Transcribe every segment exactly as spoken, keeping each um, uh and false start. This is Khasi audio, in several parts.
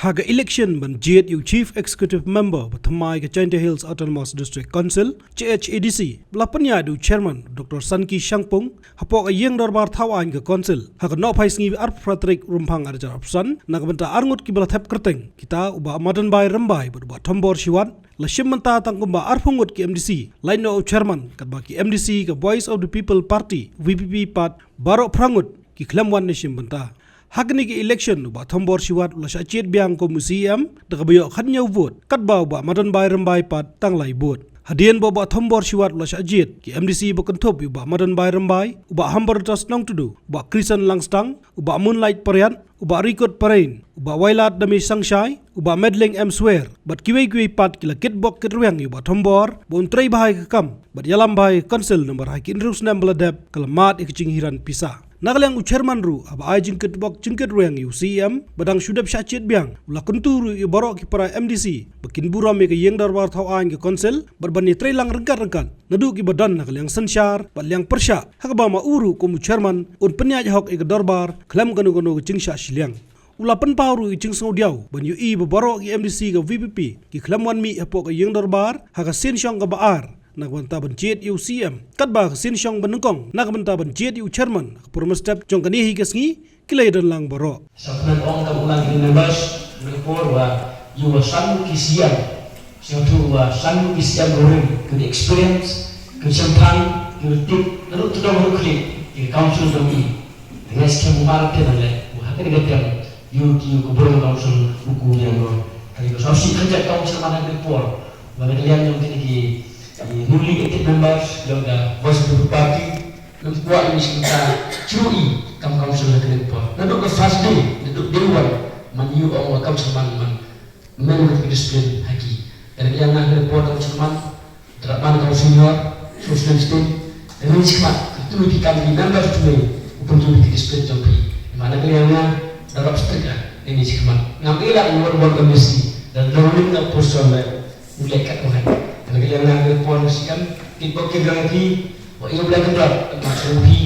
Ha ka election ban jied ïa u Chief Executive Member ba thymmai ka Jaintia Hills Autonomous District Council, J H A D C, ba la pynïaid da u Chairman Doctor Sanki Shangpung, hapoh ka ïing dorbar thaw aiñ ka Council, ha ka nohphai sngi arphew phra tarik Rymphang arhajar arphew san, na ka bynta arngut kiba la thep kyrteng, kita u Bah Madanbai Rymbai bad u Bah Thombor Shiwat, la shim bynta tang kumba arphew ngut ki M D C, lait noh u Chairman, katba ki M D C ka Voice of the People Party, V P P pat, baroh phra ngut, ki khlem wan ne shim bynta. Ha kane ka election u Bah Thombor Shiwat u la shah jied biang kum u C E M, da kaba ïoh khathynñiew vote, katba u Bah Madanbai Rymbai pat tang lai vote. Hadien ba u Bah Thombor Shiwat u la shah jied, ki M D C ba kynthup ïa u Bah Madanbai Rymbai, u Bah Hambaratas Nongtudu, u Bah Krisen Langstang, u Bah Moonlight Pariat, u Bah Rikut Parein, u Bah Wailadmiki Sangshai, u Bah Medling M Swer, bad kiwei kiwei pat ki la kitbok kitrwiang ïa u Bah Thombor, ba un trei bha ïa ka kam, bad ïalam bha ïa ka Council namar ha ki hynriew snem ba la dep, ka la mad ïa ka jinghiar pisa. Na ka liang u Chairman ruh, haba ai jingkitbok jingkitrwiang ïa u C E M, ba dang shu dep shah jied biang, u la kyntu ruh ïa baroh ki para M D C, ba kin burom ïa ka ïing dorbar thaw aiñ ka Council, bad ban ïatreilang ryngkat ryngkat, naduh kiba don na ka liang synshar, bad liang pyrshah, ha kaba ma u ruh kum u Chairman, un pynïaid hok ïa ka dorbar, khlem kano kano ka jingshah shiliang. U la pynpaw ruh ïa ka jingsngewdiaw, ban ïohi ba baroh ki M D C ka V P P, ki khlem wan mih hapoh ka ïing dorbar, ha ka sien shong kaba ar, na ka bynta ban jied ïa u C E M, katba ka sien shong ba nyngkong, na ka bynta ban jied ïa u Chairman, ha ka por mynstep jong kane hi ka sngi, ki la ïadon lang baroh. Sa pynban ong kam u lang ki members, mynta por wa, ïa u wa san ki C E M, sngewthuh wa san ki C E M ruh, ki experience, ki shemphang, ki tip, naduh tudong haduh khlieh, ki council jong i. Nga skhem u mar te na le, u ha kane ka tem, ïa u ki u ka burom council, u ku ïa ngo. Kane ka sawsi kynjat council man ha kane por, wa na ka liang jong kine ki, ki newly elected members, jong ka Voice of the People Party, lem kwah ïa u sngewta, shu i, kam council ha kane por. Naduh ka first day, naduh day one, man ïa u ong wa council man man. Member of discipline ha ki. Ka dei ïa nga ha report ka chairman, tara man ka senior, social state, da ngi shikmat, tu ki kam ki member tu me, u pun tu ki discipline jong phi. Mana ka ïa nga, da rap strict ah, da ngi shikmat. Ngam ila u wan wan ka misi, da learning ka person le, u le kat ko hai. Ka dei ïa nga ha report ka sikam, ki bok ki grang phi, wa ïa u le ka drap, ma shu phi,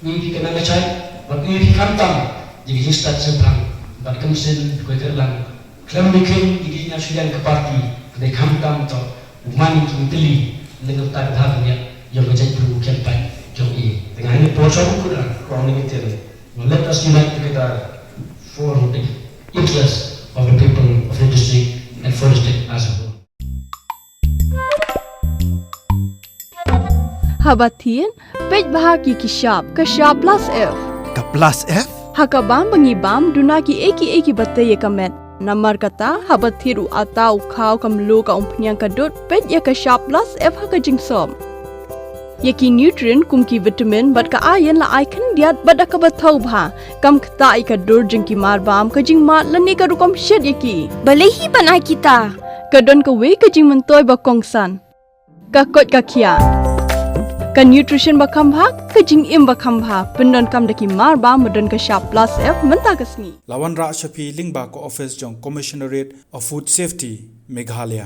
ngi phi ka nang ka chai, wa ngi phi kam tam, ji ki start sempang, ba kam sin, ko ka lang, Khlem da kheiñ ïa ki nongshong sha ka party, ka dei khamtam to, u man ïa ki teli, na ka bynta ka bha ka miat, ïa ka jaitbynriew campaign jong i. Te nga ngeit por sha u kut ra, kong ni ki teli. Now let us unite together for the interest of the people of the district and for the state as a whole. Haba thied, peit bha ki ki shap, ka shap plus F. Ka plus F? Ha ka bam ba ngi bam, duna ki ei ki ei kiba tei ïa ka met. Namar kata, haba thied u atta, u khaw, ka mluh, ka umphniang, ka dud, peit ïa ka shap plus F ha ka jingsop. Ïa ki nutrient kum ki vitamin bad ka iron la ai khyndiat bad da kaba thaw bha. Kam ktah ïa ka dur jong ki marbam, ka jingmad lane ka rukom shet ïa ki. Balei hi ban ai kita? Ka don kawei ka jingmyntoi ba kongsan. Ka koit ka khiah. Ka nutrition ba kham bha, ka jingim ba kham bha. Pyndonkam da ki marbam ba don ka shap plus F mynta ka sngi. La wanrah sha phi lyngba ka office jong Commissionerate of Food Safety, Meghalaya.